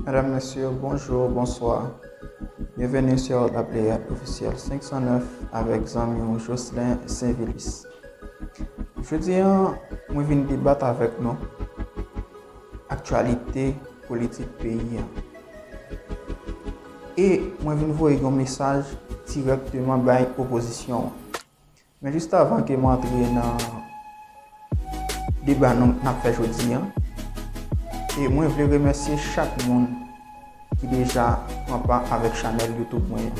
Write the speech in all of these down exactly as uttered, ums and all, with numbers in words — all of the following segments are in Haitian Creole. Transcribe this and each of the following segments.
Medam, mesye, bonjou, bonswa. Byenveni sou La Pléiade Officielle senk san nèf avèk zanmi w Jocelyn Sainvilus. Jodi a, mwen vin debat avèk nou aktyalite politik peyi a. E mwen vin voye yon mesaj dirèkteman bay opozisyon an. Men jis avan ke m antre nan deba nou n ap fè jodi a, e mwen vle remèsye chak moun ki deja pran pa avèk chanèl YouTube mwen an,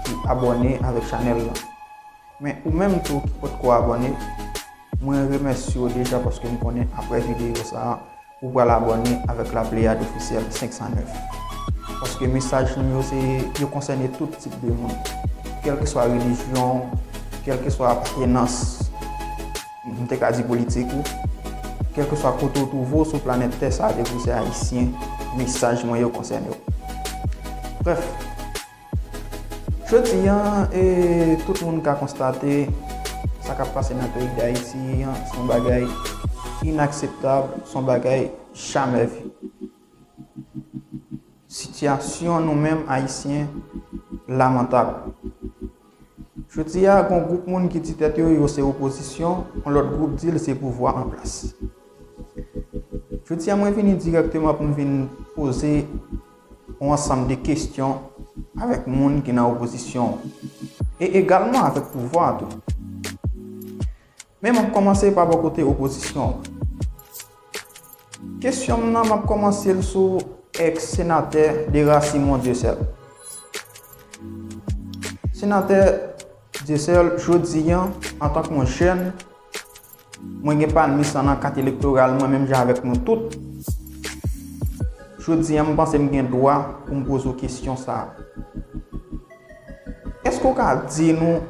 ki abòne avèk chanèl lan. Men ou menm tou ki potko abòne, mwen remèsye w deja paske m konnen apre videyo sa a, ou pral abòne avèk La Pléiade Officielle senk san nèf. Paske mesaj nou yo, se, yo konsène tout tip de moun. Kèlkeswa relijyon, kèlkeswa apartenans, m te ka di politik ou, kèlkeswa kote w twouve w sou planèt tè sa a, depi w se ayisyen, mesaj mwen yo konsène w. Brèf, jodi a, e, tout moun ka konstate sa k ap pase nan peyi Dayiti an, se yon bagay inakseptab, se yon bagay jamè vi. Sitiyasyon nou menm Ayisyen lamantab. Jodi a, gon gwoup moun ki di tèt yo, yo se opozisyon, yon lòt gwoup di l se pouvwa an plas. Jodi a, mwen vini dirèkteman pou m vin poze yon ansanm de kesyon avèk moun ki nan opozisyon an, e egalman avèk pouvwa a tou. Men m ap kòmanse pa bò kote opozisyon an. Kesyon m nan, m ap kòmanse l sou èks senatè Dera Simon Dieuseul. Senatè Dieuseul, jodi a, antank yon jèn, mwen gen palmis lan nan kat elektoral mwen, menm jan avèk nou tout. Jodi a, m panse m gen dwa pou m poze w kesyon sa a. Èske w ka di nou,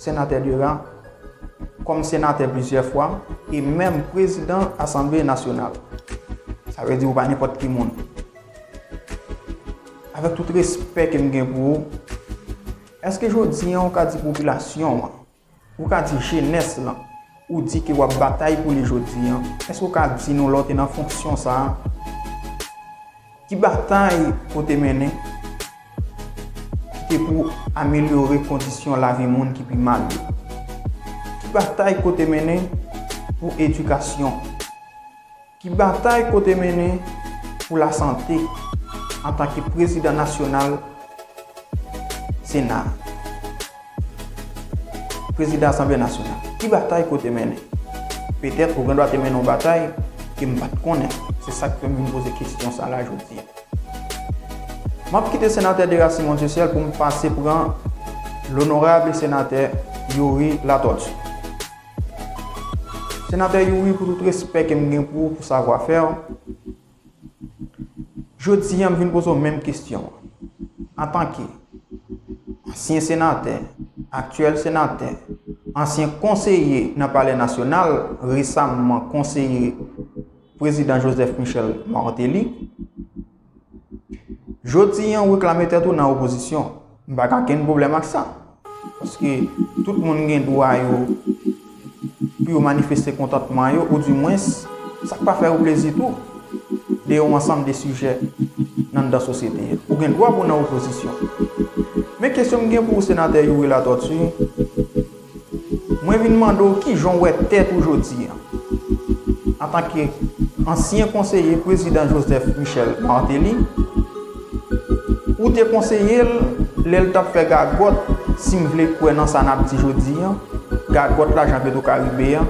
Senatè Dera, kòm senatè plizyè fwa, e menm prezidan Asanble Nasyonal, sa vle di ou pa nenpòt ki moun, avèk tout respè ke m gen pou ou, èske jodi a ou ka di popilasyon an, ou ka di jenès lan, ou di ke w ap batay pou li jodi a, èske w ka di nou lè w te nan fonksyon sa a, ki batay ke w te mennen ki te pou amelyore kondisyon lavi moun ki pi mal yo? Ki batay ke w te mennen pou edikasyon? Ki batay ke w te mennen pou lasante antanke prezidan nasyonal Sena, prezidan Asanble Nasyonal? Ki batay ke w te mennen? Petèt ou gen dwa te mennen yon batay ke m pa t konnen. Se sa k fè m vin poze kesyon sa la jodi a. M ap kite senatè Dera Simon Dieuseul pou m pase pran lonorab senatè Youri Latortue. Senatè Youri, pou tout respè ke m gen pou ou, pou savwafè w, jodi a m vin poze w menm kesyon an. Antanke ansyen senatè, aktyèl senatè, ansyen konseye nan Palè Nasyonal, resaman konseye prezidan Joseph Michel Martelly, jodi a, w reklame tèt ou nan opozisyon. M pa gen okenn pwoblèm ak sa. Paske tout moun gen dwa yo pou yo manifeste kontantman yo, oudimwens, sa k pa fè yo plezi tou, de yon ansanm de sijè nan anndan sosyete a. Ou gen dwa pou w nan opozisyon. Men kesyon m gen pou ou, senatè Youri Latortue, mwen vin mande w kijan w wè tèt ou jodi a. Antanke ansyen konseye prezidan Joseph Michel Martelly, ou te konseye l lè l t ap fè gagòt, si m vle kwè nan sa n ap di jodi a, gagòt lajan Petwokaribe a,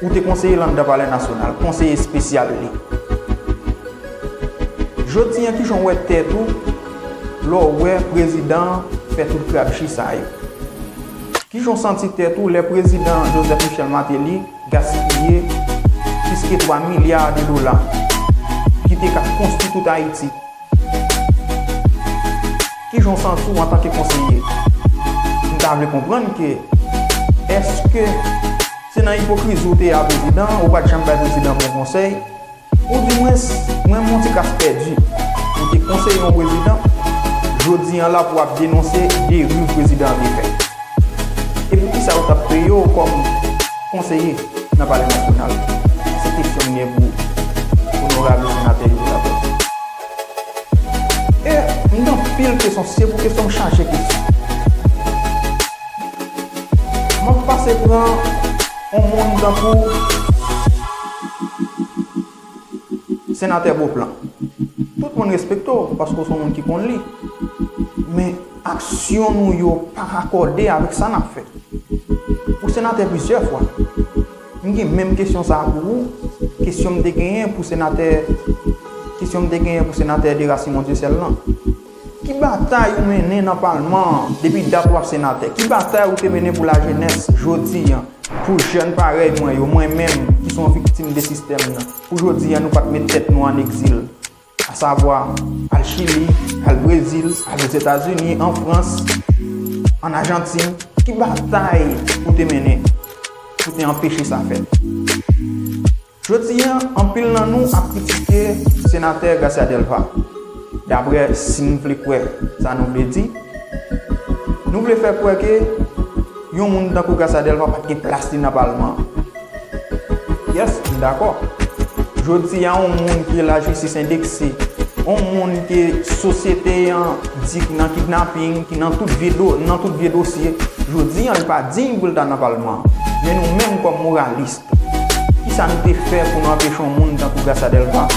ou te konseye l anndan Palè Nasyonal, konseye espesyal li. Jodi a, kijan w wè tèt ou lè w wè prezidan an fè tout krabji sa yo? Kijan w santi tèt ou lè prezidan Joseph Michel Martelly gaspiye plis ke twa milya de dola ki te ka konstwi tout Ayiti? Kijan w santi w antanke konseye? M ta vle konprann ke èske se nan ipokrizi w te ye a prezidan, ou pa t janm bay prezidan bon konsèy, oudimwens, mwen menm yon ti kras pèdi, ou te konseye yon prezidan, jodi a la pou w ap denonse deriv prezidan an te fè. E poukisa yo t ap peye w kòm konseye nan Palè Nasyonal? Se kesyon m gen pou onorab senatè Youri Lapointe. E m gen anpil kesyon, se pou kesyon m chaje kesyon. M ap pase pran yon moun tankou Senatè Beauplan. Tout moun respekte w paske w se yon moun ki konn li. Men aksyon nou yo pa akòde avèk sa n ap fè. Ou senatè plizyè fwa. M gen menm kesyon sa a pou ou, kesyon m te genyen pou senatè, kesyon m te genyen pou senatè Dera Simon Dieuseul lan. Ki batay ou mennen nan palman an depi dat w ap senatè? Ki batay ou te mennen pou lajenès jodi a, pou jèn parèy mwen yo, mwen menm ki se yon viktim de sistèm nan, pou jodi a nou pa t met tèt nou an egzil? Asavwa, al Chili, al Brezil, al Ozetazini, an Frans, an Ajantin, ki batay ou te mennen pou te anpeche sa fèt? Jodi a, anpil nan nou ap kritike senatè Gracia Delva, daprè si n vle kwè sa nou vle di. Nou vle fè kwè ke yon moun tankou Gracia Delva pa t gen plas li nan palman an. Yes, m dakò. Jodi a, yon moun ke lajistis endekse, yon moun ke sosyete an di ki nan kidnaping, ki nan tout vye do, nan tout vye dosye, jodi a, li pa diy pou l ta nan palman an. Men nou menm kòm moralis, kisa nou te fè pou nou anpeche yon moun tankou Gracia Delva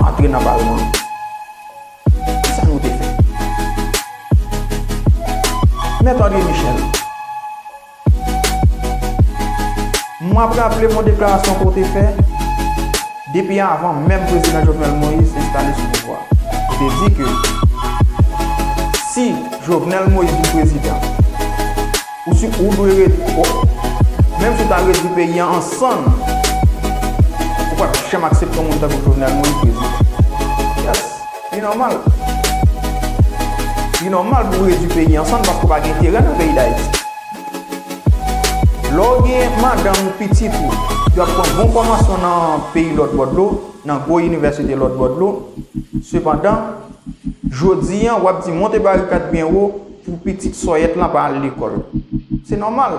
antre nan palman an? Kisa nou te fè? Mèt André Michel, m ap raple m yon deklarasyon ke w te fè depi avan menm prezidan Jovenel Moïse enstale sou pouvwa. Ou te di ke si Jovenel Moïse vin prezidan, ou si, ou dwe ret, ou, menm si w ta redwi peyi a an sann, ou p ap janm aksepte yon moun tankou Jovenel Moïse prezidan. Yes, li nòmal. Li nòmal pou w redwi peyi a an sann paske w pa gen enterè nan peyi Dayiti. Lè w gen madanm ou pitit ou, yo ap pran bon fòmasyon nan peyi lòt bò dlo, nan gwo inivèsite lòt bò dlo. Sepandan, jodi a, w ap di monte barikad byen wo pou pitit sòyèt lan pa al lekòl. Se nòmal.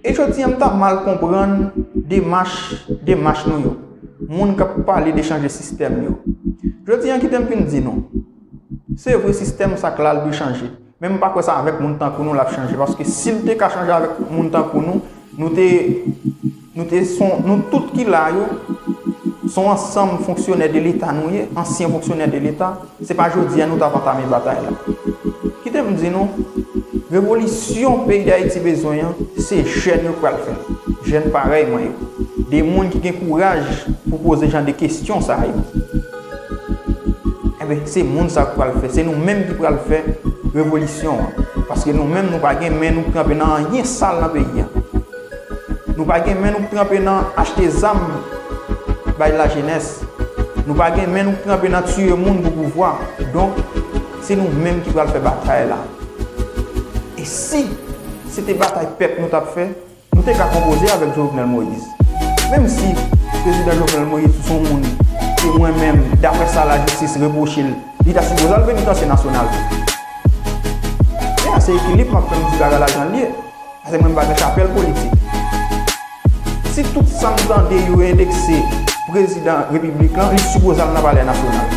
E jodi a, m ta mal konprann demach, demach nou yo. Moun k ap pale de chanje sistèm yo. Jodi a, kite m vin di nou. Se vre, sistèm sa k la, l dwe chanje. Men m pa kwè se avèk moun tankou nou l ap chanje. Paske si l te ka chanje avèk moun tankou nou, nou te, nou te son, nou tout ki la yo, se yon ansanm fonksyonè de Leta nou ye, ansyen fonksyonè de Leta. Se pa jodi a nou t ap antame batay la. Kite m di nou, revolisyon peyi Dayiti bezwen an, se jèn yo k pral fè l. Jèn parèy mwen yo. De moun ki gen kouraj pou poze jan de kesyon sa yo. Enben, se moun sa k pral fè, se nou menm ki pral fè revolisyon an. Paske nou menm, nou pa gen men nou k tranpe nan anyen sal nan peyi a. Nou pa gen men nou k tranpe nan achte zam bay lajenès. Nou pa gen men nou k tranpe nan tiye moun pou pouvwa. Donk, se nou menm ki pral fè batay la. E si se te batay pèp nou t ap fè, nou te ka konpoze avèk Jovenel Moïse. Menm si prezidan Jovenel Moïse se yon moun ke mwen menm, daprè sa lajistis repwoche l, li ta sipoze al penitansye nasyonal tou. Men a se ekilib m ap fè m di bagay la jan l ye. Paske mwen m pa gen chapèl politik. Si tout sa m tande yo endekse prezidan repiblik lan, li sipoze al nan palè nasyonal.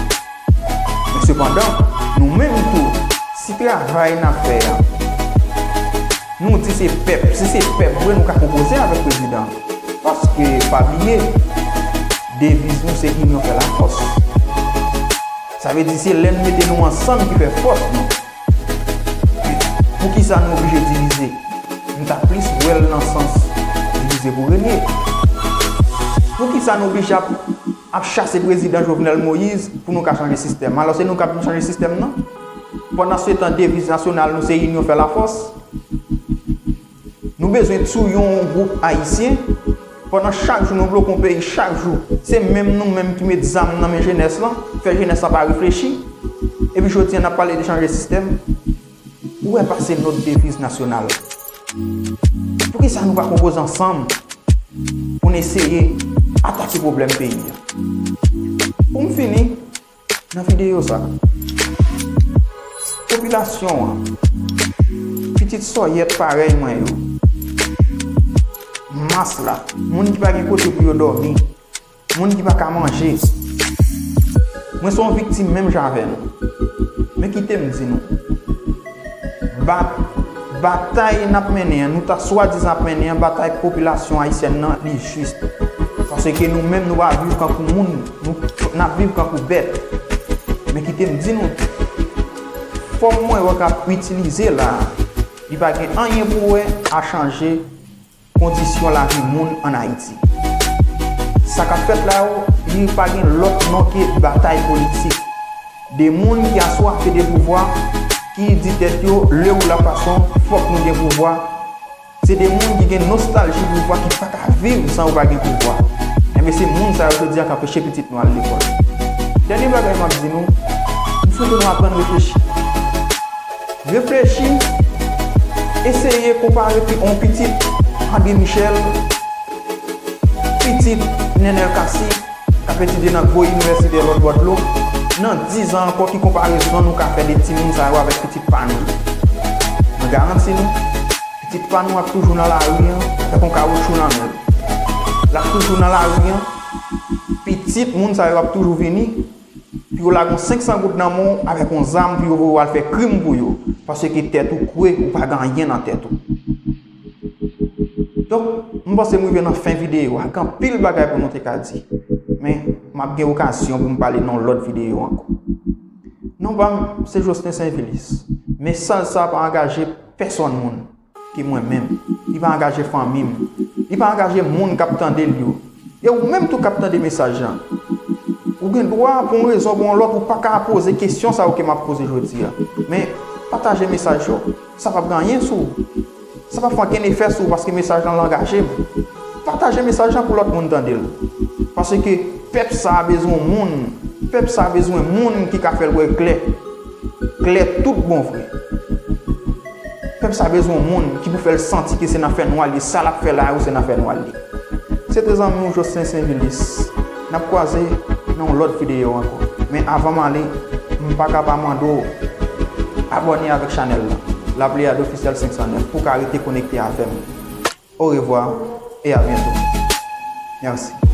Men sepandan, nou menm tou, si travay n ap fè a, nou di se pèp, si se pèp vre, nou ka konpoze avèk prezidan. Paske, pa bliye, deviz nou se inyon fè lafòs. Sa vle di se lè n mete nou ansanm ki fè fòs nou. Poukisa nou oblije divize? M ta plis wè l nan sans divize pou renye. Poukisa nou oblije ap, ap chase prezidan Jovenel Moïse pou nou ka chanje sistèm? Alò se nou k ap vin chanje sistèm nan? Pandansetan deviz nasyonal nou se inyon fè lafòs. Nou bezwen touye yon gwoup ayisyen, pandan chak jou nou bloke yon peyi, chak jou. Se menm nou menm ki met zam nan men jenès lan, fè jenès lan pa reflechi. Epi jodi a n ap pale de chanje sistèm. Ou wè pase nòt deviz nasyonal. Poukisa nou pa konpoze ansanm pou n eseye atake pwoblèm peyi a? Pou m fini nan videyo sa, popilasyon an, pitit sòyèt parèy mwen yo, mas la, moun ki pa gen kote pou yo dòmi, moun ki pa ka manje. Mwen se yon viktim menm jan avè nou. Men kite m di nou, ba-, batay n ap mennen an, nou ta swadizan ap mennen an, batay popilasyon ayisyèn nan, li jis. Paske nou menm, nou pa viv kankou moun, nou, n ap viv kankou bèt. Men kite m di nou, fòm mwen wè k ap itilize la, li pa gen anyen pou wè a chanje kondisyon lavi moun ann Ayiti. Sa k ap fèt la yo, li pa gen lòt non ke batay politik. De moun ki aswafe de pouvwa, ki di tèt yo, le ou la fason, fòk nou gen pouvwa. Se de moun ki gen nostalji pouvwa, ki pa ka viv san yo pa gen pouvwa. Enben, se moun sa yo jodi a k anpeche pitit nou al lekòl. Dènye bagay m ap di nou, m swete nou aprann reflechi. Reflechi, eseye konpare pi-, yon pitit André Michel, pitit Nenel Cassy, k ap etidye nan gwo inivèsite lòt bò dlo, nan diz an ankò, ki konparezon nou ka fè de timoun sa yo avèk pitit pa nou? Mwen garanti nou, pitit pa nou ap toujou nan lari an, avèk yon kawoutchou nan men l. L ap toujou nan lari an, pitit moun sa yo ap toujou vini, pou yo lage yon senk san goud nan men w avèk yon zam pou yo voye w al fè krim pou yo, paske tèt ou kwe, ou pa gen anyen nan tèt ou. Donk, m panse m rive nan fen videyo a. Gen anpil bagay pou nou te ka di. Men, m ap gen okazyon pou m pale nan yon lòt videyo ankò. Non pa m, se Jocelyn Sainvilus. Mesaj sa a pa angaje pèsòn moun ke mwen menm. Li pa angaje fanmi m. Li pa angaje moun k ap tande l yo. E ou menm tou k ap tande mesaj lan. Ou gen dwa, pou yon rezon ou pou yon lòt, ou pa ka poze kesyon sa yo ke m ap poze jodi a. Men, pataje mesaj yo. Sa p ap gen anyen sou ou. Sa p ap fè ankenn efè sou ou paske mesaj lan angaje m. Pataje mesaj lan pou lòt moun tande l. Paske pèp sa a bezwen moun. Pèp sa a bezwen moun ki ka fè l wè klè. Klè tout bon vre. Pèp sa bezwen yon moun ki pou fè l santi ke se nan fènwa l ye, sa l ap fè la yo se nan fènwa l ye. Se te zanmi w Jocelyn Sainvilus. N ap kwaze nan yon lòt videyo ankò. Men avan m ale, m pa ka pa mande w abòne avèk chanèl la, La Pléiade Officielle senk san nèf, pou w ka rete konekte avè m. Au revoir et à bientôt. Merci.